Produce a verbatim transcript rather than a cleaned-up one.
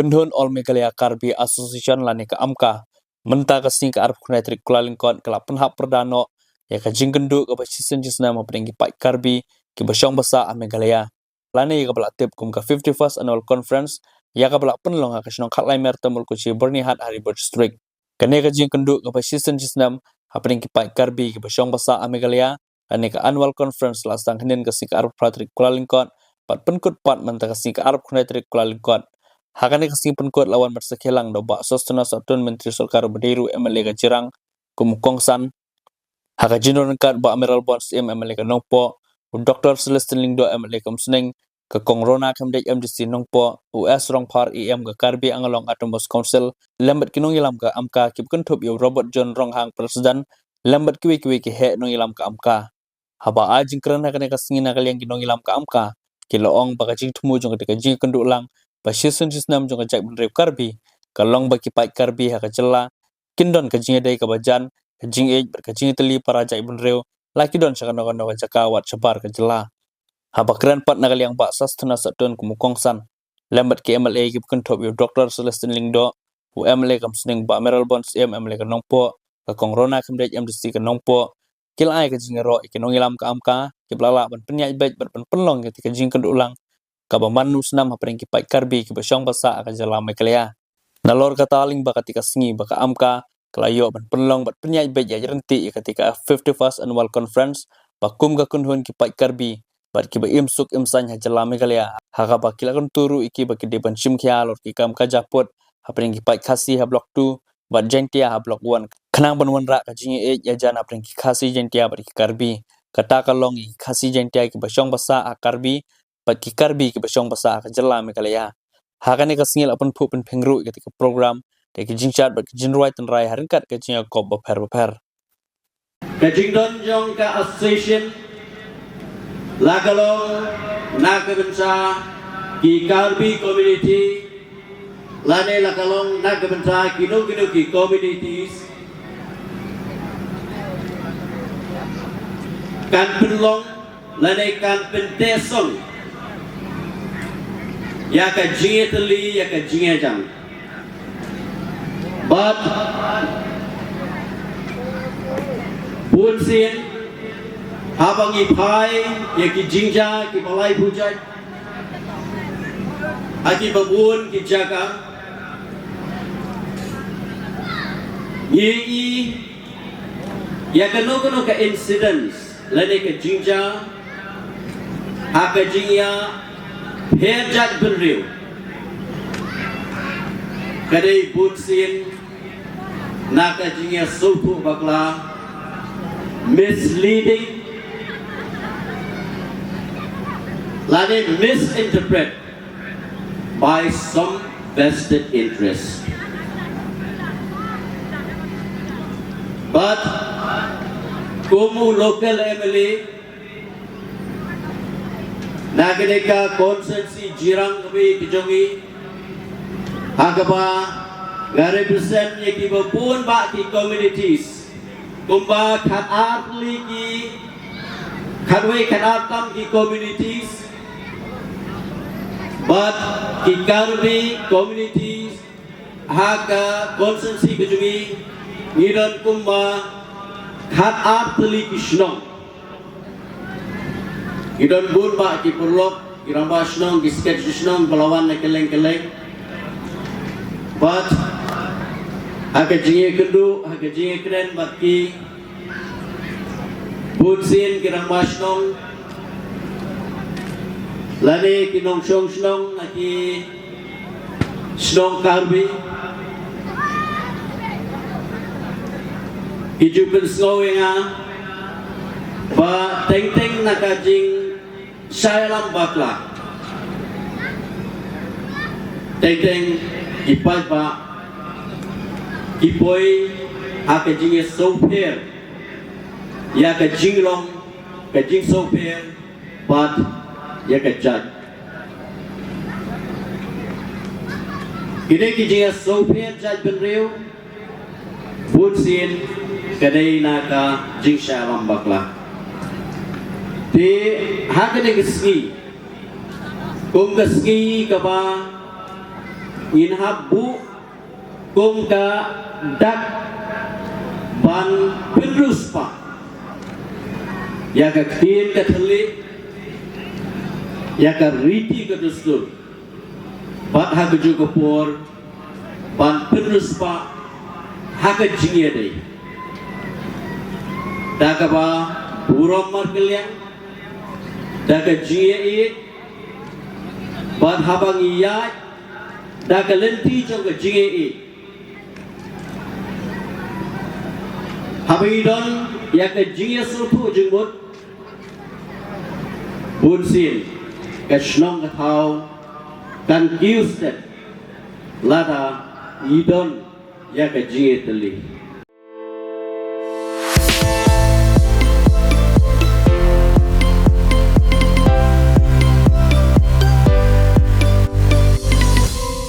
Kynhun All Meghalaya Karbi Association lane ka AMKA, mynta ka sngi ka arphew khyndai tarik Kyllalyngkot ka la pynhap pyrda noh ïa ka jingkynduh kaba shisien shisnem hapdeng ki paid Karbi kiba shong basa ha Meghalaya, lane ïa kaba la tip kum ka fifty-first Annual Conference, ïa kaba la pynlong ha ka shnong Khatlai Mer, Tamul Kutchi, Byrnihat, ha Ri Bhoi District. Kane ka jingkynduh kaba shisien shisnem hapdeng ki paid Karbi kiba shong basa ha Meghalaya, kane ka Annual Conference la sdang hynnin ka sngi ka arphew phra tarik Kyllalyngkot bad pynkut pat mynta ka sngi ka arphew khyndai tarik Kyllalyngkot. Ha kane ka sngi pynkut la wan ban sakhi lang da u Bah Sosthenes Sohtun, Myntri Sorkar uba dei ruh u M L A ka Jirang kum u kongsan. Ha ka jingdon ryngkat u Bah Mayralborn Syiem, M L A ka Nongpoh, u Doktor Celestine Lyngdoh, M L A ka Umsning, ka Kong Rona Khymdeit, M D C Nongpoh, u S Rongphar, E M ka Karbi Anglong Autonomous Council, lem bad ki nongïalam ka AMKA kiba kynthup ïa u Robert John Ronghang, President, lem bad kiwei kiwei ki heh nongïalam ka AMKA. Haba ai jingkren ha kane ka sngi na ka liang ki nongïalam ka AMKA, ki la ong ba ka jingthmu jong kata ka jingkynduh lang ba shisien shisnem jong ka jaitbynriew Karbi ka long ba ki paid Karbi ha ka jylla kin don ka jingïadei kaba jan, ka jingïeit bad ka jingïatylli para jaitbynriew la ki don sha kano kano ka jaka wat shabar ka jylla. Haba kren pat na ka liang u Bah Sosthenes Sohtun kum u kongsan, lem bad ki M L A kiba kynthup ïa u Doktor Celestine Lyngdoh, u M L A ka Umsning, u Bah Mayralborn Syiem, M L A ka Nongpoh, ka Kong Rona Khymdeit, M D C ka Nongpoh, ki la ai ka jingïaroh ïa ki nongïalam ka AMKA kiba la lah ban pynïaid beit bad ban pynlong ïa kata ka jingkynduh lang kaba man u snam hapdeng ki paid Karbi kiba shong basa ha ka jylla Meghalaya. Nalor kata, lyngba kata ka sngi ba ka AMKA ka la ïoh ban pynlong bad pynïaid beit ïaryntih ïa kata ka fifty-first Annual Conference, ba kum ka kynhun ki paid Karbi bad kiba im suk im saiñ ha jylla Meghalaya, ha kaba ki la kyntu ruh ïa ki ba ki dei ban shim khia halor ki kam ka jingput hapdeng ki paid Khasi ha Block two bad Jaintia ha Block one, khnang ban wanrah ka jingïeit ïajan hapdeng ki Khasi, Jaintia bad ki Karbi. Kata ka long ïa ki Khasi, Jaintia kiba shong basa ha Karbi bad ki Karbi kiba shong basa ha ka jylla Meghalaya. Ha kane ka sngi la pynphuh pynpheng ruh ïa kata ka program da ki jingshad bad ki jingrwai tynrai ha ryngkat ka jingïakop bapher bapher. Ka jingdon jong ka association la ka long na ka bynta ki Karbi community, lane la ka long na ka bynta kino kino ki communities, kan pynlong lane kan pynteh song ïa ka jingïatylli, ïa ka jingïajan. Bad bunsien haba ngi phai ïa ki jingjia kiba lai bujat ha kiba bun ki jaka, ngi i ïa kano kano ka incidents lane ka jingjia ha ka jingïapher jaitbynriew, ka dei bunsien na ka jingïasngewthuh bakla, misleading lane misinterpret by some vested interest. But kum u local M L A na kane ka constituency Jirang kaba ïeit ka jong ngi, ha kaba nga represent ïa kiba bun bah ki communities, kumba khatar tylli ki, khatwei khatar tam ki communities, bad ki Karbi communities ha ka constituency ka jong ngi, ngi don kumba khatar tylli ki shnong. Ngi don bun bah ki paralok, ki rangbah shnong, ki secretary shnong ba la wan na kylleng kylleng. Bad ha ka jingïakynduh, ha ka jingïakren bad ki, bunsien ki rangbah shnong lane ki nongshong shnong na ki shnong Karbi ki ju pynsngew ïa nga ba teng teng na ka jingshah ïalam bakla, teng teng ki paidbah ki poi ha ka jingïasngewpher ïa ka jinglong, ka jingsngewpher bad ïa ka jait. Kine ki jingïasngewpher jaitbynriew bunsien ka dei na ka jingshah ïalam bakla. Te ha kane ka sngi, kum ka sngi kaba Ngin hap buh kum ka dak ban pynriewspah ïa ka ktien ka thylliej, ïa ka riti ka dustur, bad ha kajuh ka por ban pynriewspah ha ka jingïadei. Da kaba burom markylliang, da ka jingïaieit, bad haba ngi ïaid da ka lynti jong ka jingïaieit. Haba ngi don ïa ka jingïasngewthuh jingmut, bunsien ka shnong ka thaw kan kiew stet lada ngi don ïa ka jingïatylli.